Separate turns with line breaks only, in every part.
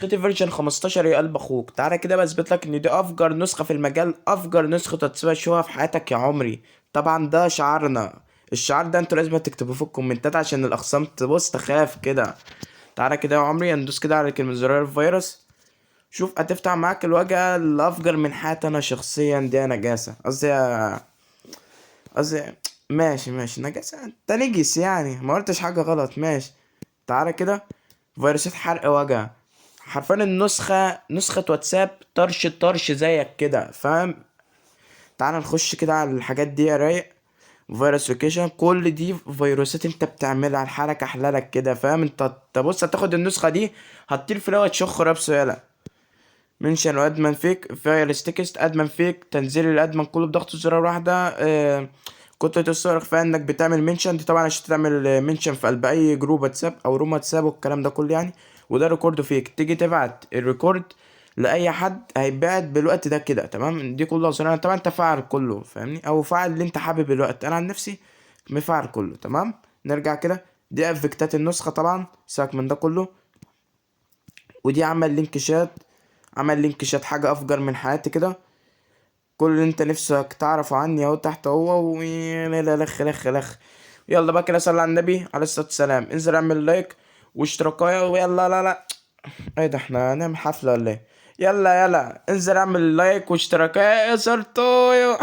نسختي version 15 يا قلب اخوك. تعالى كده بثبت لك ان دي افجر نسخة في المجال، افجر نسخة تسويق تشوفها في حياتك يا عمري. طبعا ده شعارنا، الشعار ده انتوا لازم تكتبوه في الكومنتات عشان الاخصام تبص تخاف كده. تعالى كده يا عمري ندوس كده على كلمة زرار الفيروس، شوف هتفتح معاك الواجهة الافجر من حياتي انا شخصيا. دي نجاسة، قصدي ماشي ماشي نجاسة، انت نجس يعني، ما قلتش حاجة غلط ماشي. تعالى كده فيروسات حرق واجهة، حرفيا النسخة نسخة واتساب طرش طرش زيك كده فاهم. تعالى نخش كده على الحاجات دي يا رايق. فيروس location، كل دي فيروسات انت بتعملها لحالك احلالك كده فاهم. انت بص هتاخد النسخة دي هتطير في الهوا تشخ رابسه. يلا mention و admin fake، فيروس text، admin fake، تنزيل ال admin كله بضغط زرار واحدة. كتلة الصور كفاية انك بتعمل mention دي طبعا عشان تعمل mention في قلب اي group واتساب او room واتساب والكلام ده كله يعني. وده record fake، تيجي تبعت ال record لاي حد هيتبعت بالوقت ده كده تمام. دي كلها زرار طبعا انت فعل كله فاهمني، او فعل اللي انت حابب الوقت. انا عن نفسي مفعل كله تمام. نرجع كده، دي افكتات النسخة طبعا سيبك من ده كله. ودي عمل link chat، عمل link chat حاجة افجر من حياتي كده. كل اللي انت نفسك تعرفه عني اهو تحت اهو، و لا لخ لخ لخ. يلا بقى كده صلي على النبي عليه الصلاة والسلام، انزل اعمل like واشتراكايه ويلا. لا لا ايه ده، احنا هنعمل حفلة ولا ايه؟ يلا يلا انزل اعمل like واشتراكايه يا سرطويو.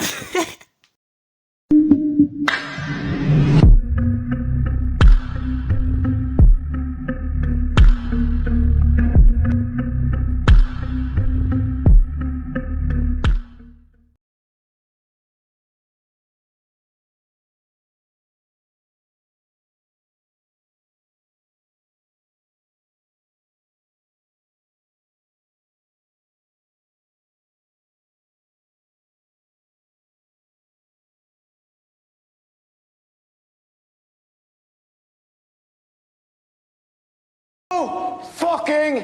Fucking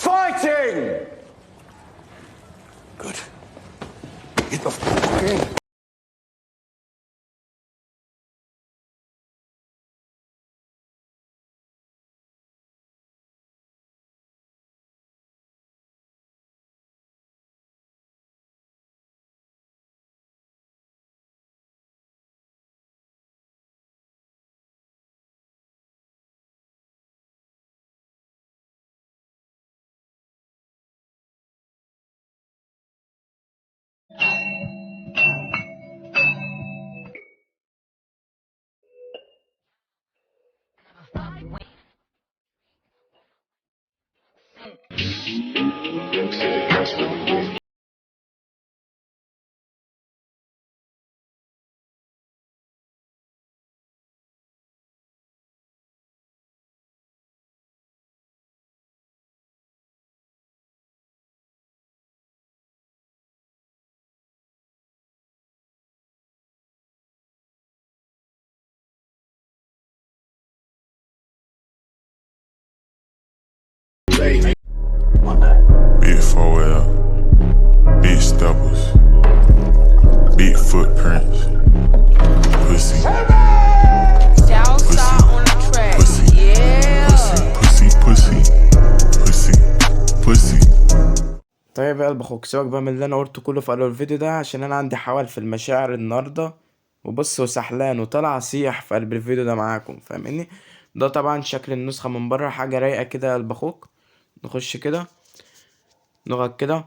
fighting! Good. Get the fucking
Big 4L, big steppers, big footprints, pussy, pussy, pussy, pussy, pussy, pussy, pussy.
طيب يا قلب اخوك، سيبك بقى من اللي انا قلته كله في اول الفيديو ده عشان انا عندي حوال في المشاعر النهارده، وبص وسحلان وطلع صيح في قلب الفيديو ده معاكم فاهمني. ده طبعا شكل النسخة من بره، حاجة رايقة كده يا قلب اخوك. نخش كده نضغط كده،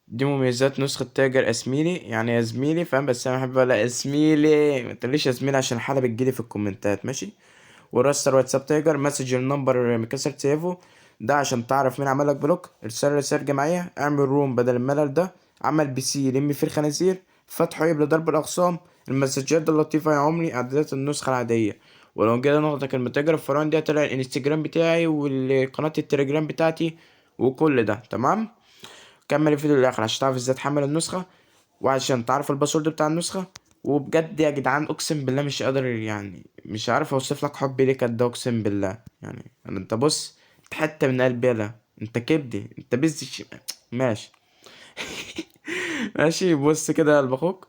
دي مميزات نسخة تاجر اسميلي، يعني يا زميلي فاهم، بس انا بحب اقول اسميلي، ما تقوليش يا زميلي عشان حالة بتجيلي في الكومنتات ماشي. وراستر واتساب تاجر، message ال number مكسر تسيفه ده عشان تعرف مين عملك block، ارسال رسائل جماعية، اعمل room بدل الملل ده، عمل PC يلم فيه الخنازير، فتح عيب لضرب الاخصام، المسجات اللطيفة يا عمري، اعدادات النسخة العادية. ولو جينا نضغط كلمة تاجر الفرعون دي هتلاقي الانستجرام بتاعي والقناة التليجرام بتاعتي وكل ده تمام. كمل الفيديو للاخر عشان تعرف ازاي تحمل النسخة وعشان تعرف ال password بتاع النسخة. وبجد يا جدعان اقسم بالله مش قادر، مش عارف اوصف لك حبي ليك قد ايه، اقسم بالله. انت بص انت حتة من قلبي، يلا انت كبدي، انت بز ماشي. ماشي. بص كده يا قلب اخوك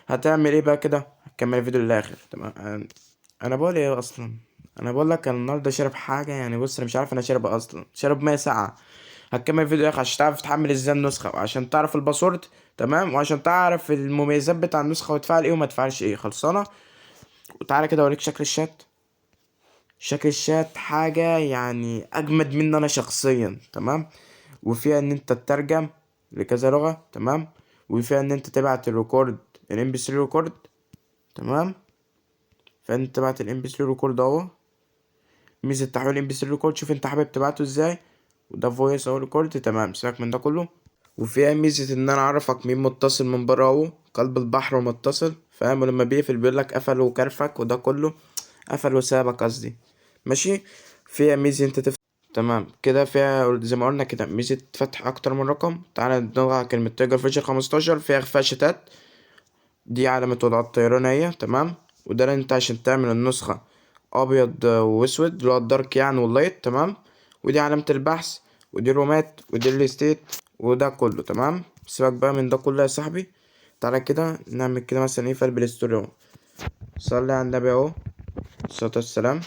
هتعمل ايه بقى كده، هتكمل الفيديو للاخر تمام. انا بقول ايه اصلا، انا بقول لك انا النهارده شارب حاجه، بص انا مش عارف انا شارب ايه اصلا، شارب ميه ساقعه. هتكمل فيديو اخر عشان تعرف تحمل ازاي النسخة، وعشان تعرف ال password، تمام، وعشان تعرف المميزات بتاع النسخة وتفعل ايه وما تفعلش ايه. خلصانه. وتعالى كده اوريك شكل الشات. شكل الشات حاجة يعني اجمد مني انا شخصيا، تمام. وفيها ان انت تترجم لكذا لغة، تمام. وفيها ان انت تبعت ال record ال MP3 record، تمام. فانت تبعت ال MP3 record اهو، ميزة تحويل MP3 record، شوف انت حابب تبعته ازاي. وده voice اهو record، تمام. سيبك من ده كله. وفيها ميزة ان انا اعرفك مين متصل من بره اهو، قلب البحر ومتصل، فاهم. ولما بيقفل بيقولك قفل وكرفك، وده كله قفل وسابك قصدي، ماشي. فيها ميزة انت تفتح، تمام كده. فيها زي ما قلنا كده ميزة فتح اكتر من رقم. تعالى نضغط على كلمة Tiger version 15، فيها اخفاء شتات، دي علامة وضع الطيران اهي، تمام. وده اللي انت عشان تعمل النسخة ابيض واسود اللي هو ال dark يعني وال light، تمام. ودي علامة البحث، ودي الرومات، ودي ال state، وده كله، تمام. سيبك بقى من ده كله يا صاحبي. تعالى كده نعمل كده مثلا ايه في قلب ال story اهو، صلي على النبي اهو الصلاة والسلام.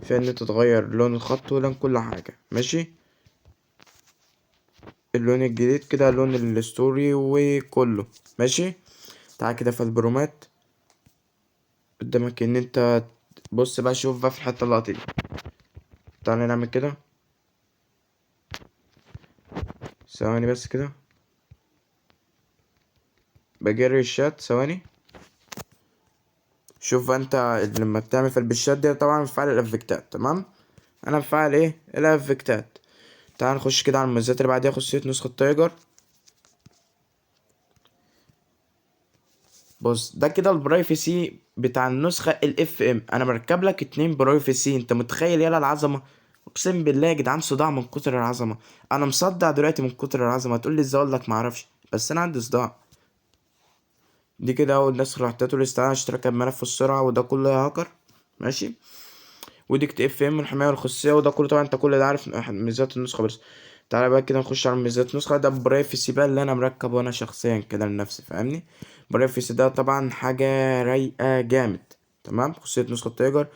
فيها ان انت تغير لون الخط ولون كل حاجة، ماشي. اللون الجديد كده لون ال story وكله، ماشي. تعالى كده في البرومات قدامك ان انت بص بقى، شوف بقى في الحتة اللقطة دي. تعالى نعمل كده ثواني بس كده، بجري الشات ثواني. شوف بقى انت لما بتعمل في البشات دي طبعا مفعل الافكتات، تمام. انا مفعل ايه الافكتات. تعال نخش كده على المميزات اللي بعديها، خصوصية نسخة Tiger. بص ده كده ال privacy بتاع النسخة ال FM. انا مركب لك 2 privacy، انت متخيل يالا العظمة؟ اقسم بالله يا جدعان صداع من كتر العظمة، انا مصدع دلوقتي من كتر العظمة. تقول لي ازاي؟ اقول لك معرفش، بس انا عندي صداع. دي كده اول نسخة لوحدها الاستعانة عشان تركب ملف السرعة، وده كله يا هاكر، ماشي. ودي كت FM الحماية والخصوصية، وده كله طبعا انت كل ده عارف ميزات النسخة. بس تعالى بقى كده نخش على ميزات النسخة. ده privacy بقى اللي انا مركبة انا شخصيا كده لنفسي، فاهمني. privacy ده طبعا حاجة رايقة جامد، تمام. خصوصية نسخة Tiger،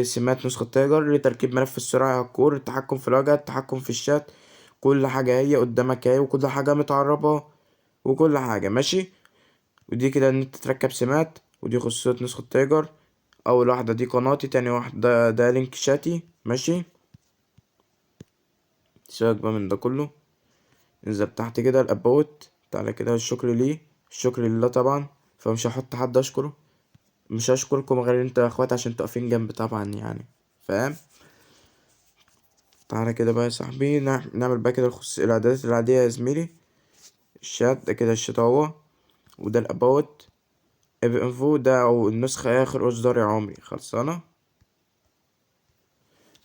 سمات نسخة Tiger لتركيب ملف السرعة على ال core، التحكم في الواجهة، التحكم في الشات، كل حاجة هي قدامك اهي، وكل حاجة متعربة وكل حاجة، ماشي. ودي كده ان انت تركب سمات، ودي خصوصية نسخة Tiger. اول واحدة دي قناتي، تاني واحدة ده link شاتي، ماشي. سيبك بقى من ده كله، انزل تحت كده ال about. تعالى كده الشكر ليه، الشكر لله طبعا، فمش هحط حد اشكره، مش هشكركم غير انتوا يا اخوات عشان انتوا واقفين جنبي طبعا يعني، فاهم. تعالى كده بقى يا صاحبي نعمل بقى كده الاعدادات العادية يا زميلي. الشات ده كده الشات اهو، وده ال about app info ده او النسخة اخر اصدار يا عمري، خلصانة.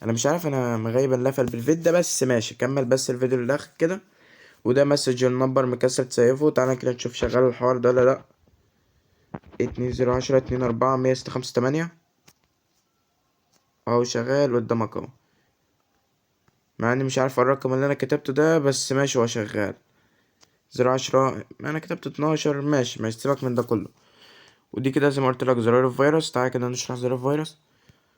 انا مش عارف انا مغيب اللفل بالفيديو ده، بس ماشي كمل بس الفيديو للاخر كده. وده message ال number مكسر تسيفه. تعالى كده نشوف شغال الحوار ده ولا لا. 2 0 10 2 4 106 5 8 اهو شغال قدامك اهو، مع اني مش عارف الرقم اللي انا كتبته ده، بس ماشي هو شغال. 0 10 انا كتبت 12، ماشي ماشي سيبك من ده كله. ودي كده زي ما قلت لك زرار الفيروس. تعالى كده نشرح زرار الفيروس.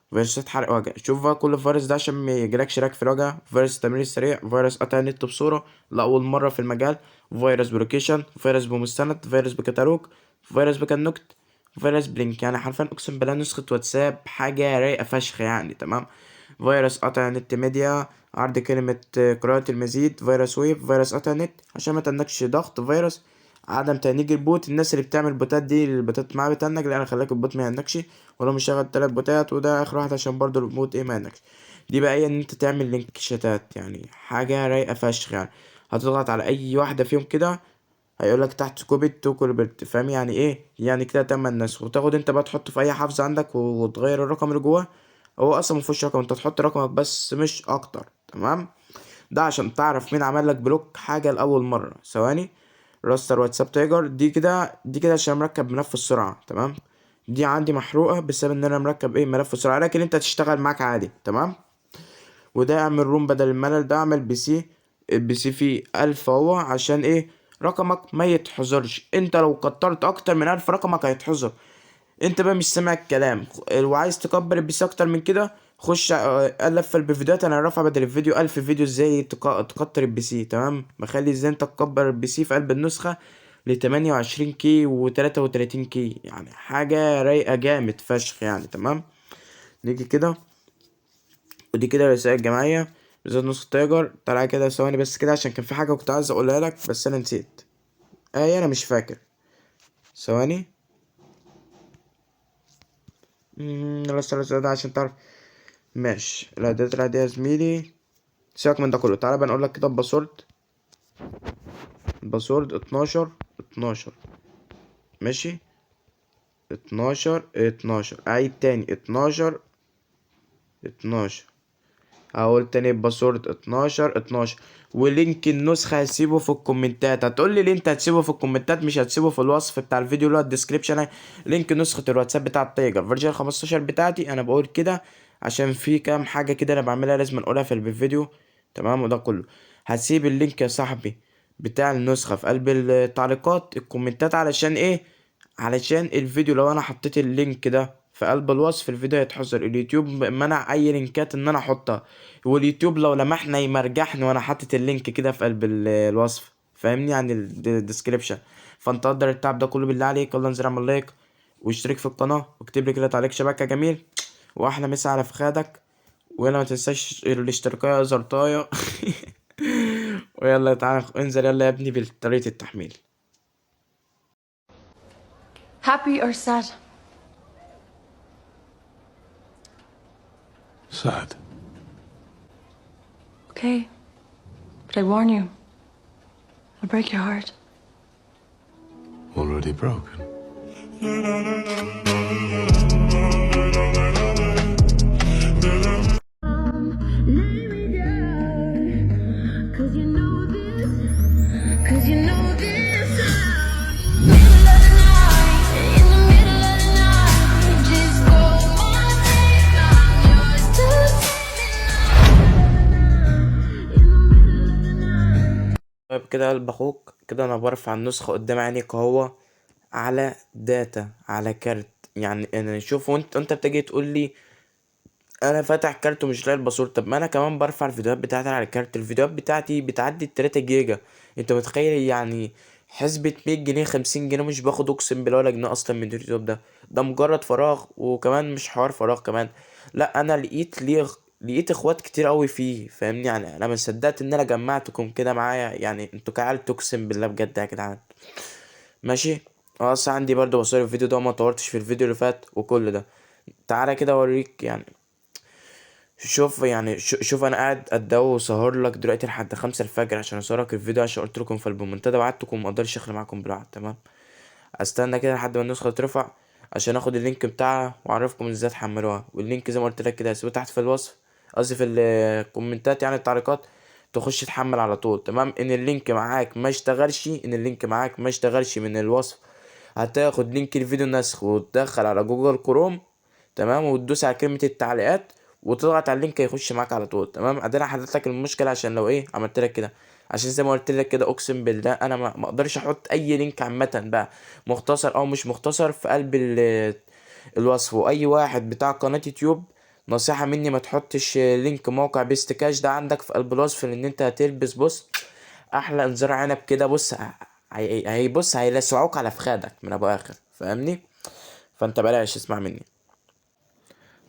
فيروسات حرق وجع، شوف بقى كل فيروس ده عشان ما يجيلكش lag في الوجع. فيروس التمرير السريع، فيروس قطع النت بصورة لأول مرة في المجال، فيروس ب location، فيروس بمستند، فيروس بكتالوج، فيروس ب connect، فيروس ب link. يعني حرفيا اقسم بالله نسخة واتساب حاجة رايقة فشخ يعني، تمام. فيروس قطع نت ميديا، عرض كلمة قراءة المزيد، فيروس ويب، فيروس قطع نت عشان ما تنكش ضغط، فيروس عدم تهنيج ال bot. الناس اللي بتعمل بوتات دي البوتات معاها بتهنج، لا انا خليك ال bot ما يهنكش، ولو مش شغال 3 بوتات، وده اخر واحد عشان برضو ال bot ايه ما يهنكش. دي بقى ايه ان انت تعمل link شتات، يعني حاجة رايقة فشخ يعني. هتضغط على اي واحدة فيهم كده هيقولك تحت copy to clipboard، فاهم يعني ايه؟ يعني كده تم النسخ، وتاخد انت بقى تحطه في اي حافظة عندك وتغير الرقم اللي جواه. هو اصلا مفيهوش رقم، انت تحط رقمك بس مش اكتر، تمام. ده عشان تعرف مين عمل لك block حاجة لأول مرة. ثواني، restart واتساب Tiger دي كده، دي كده عشان مركب ملف السرعة، تمام. دي عندي محروقة بسبب ان انا مركب ايه ملف السرعة، لكن انت تشتغل معاك عادي، تمام. وده اعمل room بدل الملل، ده اعمل PC، ال PC فيه 1000 اهو، عشان ايه؟ رقمك ما يتحظرش. انت لو كترت اكتر من 1000 رقمك هيتحظر. انت بقى مش سامع الكلام وعايز تكبر ال PC اكتر من كده، خش الف في الفيديوهات، انا رافع بدل الفيديو 1000 فيديو ازاي تكتر ال PC، تمام. بخلي ازاي انت تكبر ال PC في قلب النسخة ل 28 K و 33 K، يعني حاجة رايقة جامد فشخ يعني، تمام. نيجي كده ودي كده الرسائل الجماعية بالذات نسخة تايجر. تعالى كده ثواني بس كده عشان كان في حاجة كنت عايز اقولها لك بس انا نسيت، انا مش فاكر، ثواني. لا، ده عشان تعرف ماشي. الاعدادات العادية يا زميلي، سيبك من ده كله. تعالى بقى نقول لك كده الباسورد، الباسورد 12 12، ماشي، 12 12، اعيد تاني 12 12، هقول تاني الباسورد 12 12. و link النسخة هسيبه في الكومنتات. هتقول لي ليه انت هتسيبه في الكومنتات مش هتسيبه في الوصف بتاع الفيديو اللي هو ال description؟ link نسخة الواتساب بتاع التايجر version 15 بتاعتي. انا بقول كده عشان في كام حاجة كده انا بعملها لازم اقولها في الفيديو، تمام. وده كله هسيب ال link يا صاحبي بتاع النسخة في قلب التعليقات الكومنتات، علشان ايه؟ علشان الفيديو لو انا حطيت ال link ده في قلب الوصف الفيديو هيتحظر. اليوتيوب منع اي لينكات ان انا احطها، واليوتيوب لو لمحنا يمرجحني وانا حاطط ال link كده في قلب الوصف، فاهمني؟ يعني ال description. فانت قدر التعب ده كله بالله عليك، يلا انزل اعمل like واشترك في القناة واكتب لي كده تعليق شبكة جميل واحلى مسا على فخادك، ويلا ما تنساش الاشتراكية يا زرطاية. ويلا تعالى انزل يلا يا ابني بطريقة التحميل.
Happy or sad?
Sad.
Okay. But I warn you, I'll break your heart.
Already broken.
Lay me down, 'cause you know this, 'cause you know this sound. Middle of the night, in the middle of the night, just call my name, I'm yours to in the middle of the night.
طيب كده قلب اخوك كده انا برفع النسخة قدام عينيك اهو على data على كارت، يعني انا شوف وانت بتيجي تقول لي انا فاتح كارت ومش لاقي ال password. طب ما انا كمان برفع الفيديوهات بتاعتي على الكارت، الفيديوهات بتاعتي بتعدي التلاتة جيجا، انت متخيل؟ يعني حسبة 100 جنيه 50 جنيه مش باخد اقسم بالله ولا جنيه اصلا من اليوتيوب ده، ده مجرد فراغ. وكمان مش حوار فراغ كمان، لا انا لقيت اخوات كتير قوي فيه، فاهمني؟ يعني انا ما صدقت ان انا جمعتكم كده معايا، يعني انتوا كعيال اقسم بالله بجد يا جدعان. ماشي، انا اصلا عندي برضه بصور الفيديو ده وما طورتش في الفيديو اللي فات وكل ده. تعالى كده اوريك، يعني شوف، يعني شوف انا قاعد اتداوى وسهر لك دلوقتي لحد 5 الفجر عشان اصورك الفيديو، عشان قلت لكم في المنتدى وعدتكم ما اقدرش اخلي معاكم بالوعد، تمام؟ استنى كده لحد ما النسخه ترفع عشان اخد ال link بتاعها واعرفكم ازاي تحملوها. وال link زي ما قلت لك كده هسيبه تحت في الوصف، قصدي في الكومنتات يعني التعليقات، تخش تحمل على طول، تمام؟ ان ال link معاك ما اشتغلش، ان ال link معاك ما اشتغلش من الوصف، هتاخد link الفيديو نسخ وتدخل على جوجل كروم، تمام؟ وتدوس على كلمة التعليقات وتضغط على ال link هيخش معاك على طول، تمام؟ ادينا حلت لك المشكلة عشان لو ايه عملت لك كده، عشان زي ما قلت لك كده اقسم بالله انا ما اقدرش احط اي link عامة بقى مختصر او مش مختصر في قلب الوصف. واي واحد بتاع قناة يوتيوب نصيحة مني ما تحطش link موقع بيست كاش ده عندك في قلب الوصف، لان انت هتلبس بص احلى انذار عنب كده، بص هيبص هيلسعوك على فخادك من ابو اخر، فاهمني؟ فانت بلاش اسمع مني.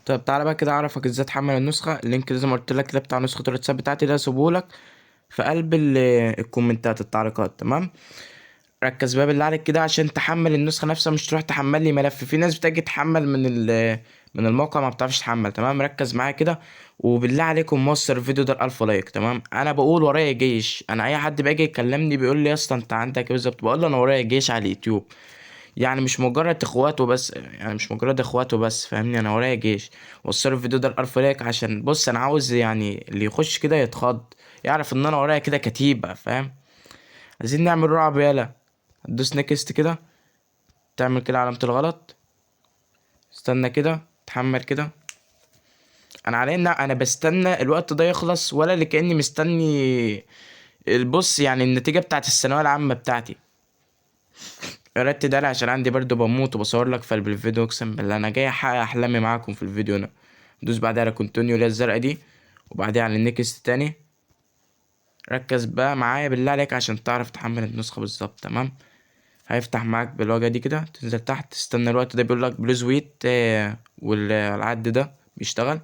طب تعالى بقى كده اعرفك ازاي تحمل النسخة. ال link زي ما قلت لك كده بتاع نسخة الواتساب بتاعتي ده هسيبهولك في قلب الكومنتات التعليقات، تمام؟ ركز بقى بالله عليك كده عشان تحمل النسخة نفسها، مش تروح تحمل لي ملف. في ناس بتيجي تحمل من الموقع ما بتعرفش تحمل، تمام؟ ركز معايا كده وبالله عليكم وصل الفيديو ده ل1000 like، تمام؟ انا بقول ورايا جيش، انا اي حد بيجي يكلمني بيقول لي يا اسطى انت عندك ايه بالظبط، بقول له انا ورايا جيش على اليوتيوب، يعني مش مجرد اخواته بس، يعني مش مجرد اخواته بس، فاهمني؟ انا ورايا جيش. وصلوا الفيديو ده ل1000 like عشان بص انا عاوز يعني اللي يخش كده يتخض، يعرف ان انا ورايا كده كتيبة، فاهم؟ عايزين نعمل رعب، يالا تدوس next كده، تعمل كده علامة الغلط، استنى كده تحمل كده. انا علي ان انا بستنى الوقت ده يخلص، ولا اللي كأني مستني البص يعني النتيجة بتاعت الثانوية العامة بتاعتي. يا ريت تدعي عشان عندي برد بموت وبصور لك في قلب الفيديو، اقسم بالله انا جاي احقق احلامي معاكم في الفيديو هنا. دوس بعدها على continue اللي هي الزرقاء دي، وبعدها على next تاني. ركز بقى معايا بالله عليك عشان تعرف تحمل النسخة بالظبط. تمام، هيفتح معاك بالواجهة دي كده، تنزل تحت تستنى الوقت ده بيقول لك please wait، والعد ده بيشتغل.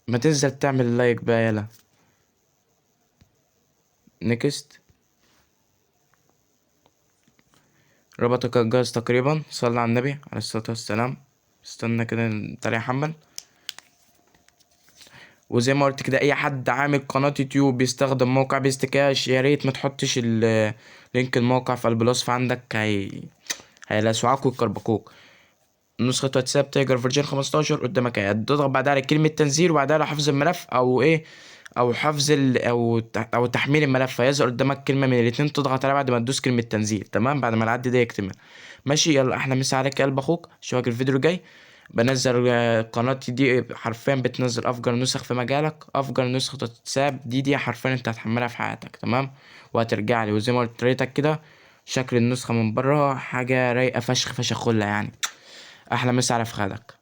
ما تنزل تعمل like بقى، يلا next. ربطك الجهاز تقريبا، صلى على النبي عليه الصلاة والسلام. استنى كده تعالى يحمل. وزي ما قلت كده اي حد عامل قناة يوتيوب بيستخدم موقع Best Cash يا ريت ما تحطش link الموقع في قلب الوصف عندك، هيلسعوك ويكربكوك. نسخة واتساب Tiger version 15 قدامك اهي، تضغط بعدها على كلمة تنزيل وبعدها على حفظ الملف او ايه، او حفظ ال او او تحميل الملف، هيظهر قدامك كلمة من الاتنين تضغط عليها بعد ما تدوس كلمة تنزيل. تمام، بعد ما العد ده يكتمل. ماشي، يلا احلى مسا عليك يا قلب اخوك، اشوفك الفيديو الجاي. بنزل، قناتي دي حرفيا بتنزل افجر نسخ في مجالك، افجر نسخة واتساب دي حرفيا انت هتحملها في حياتك. تمام، وهترجع لي. وزي ما قلت لك كده شكل النسخة من بره حاجة رايقة فشخ فشخ خلة يعني. احلى مسا على فخادك.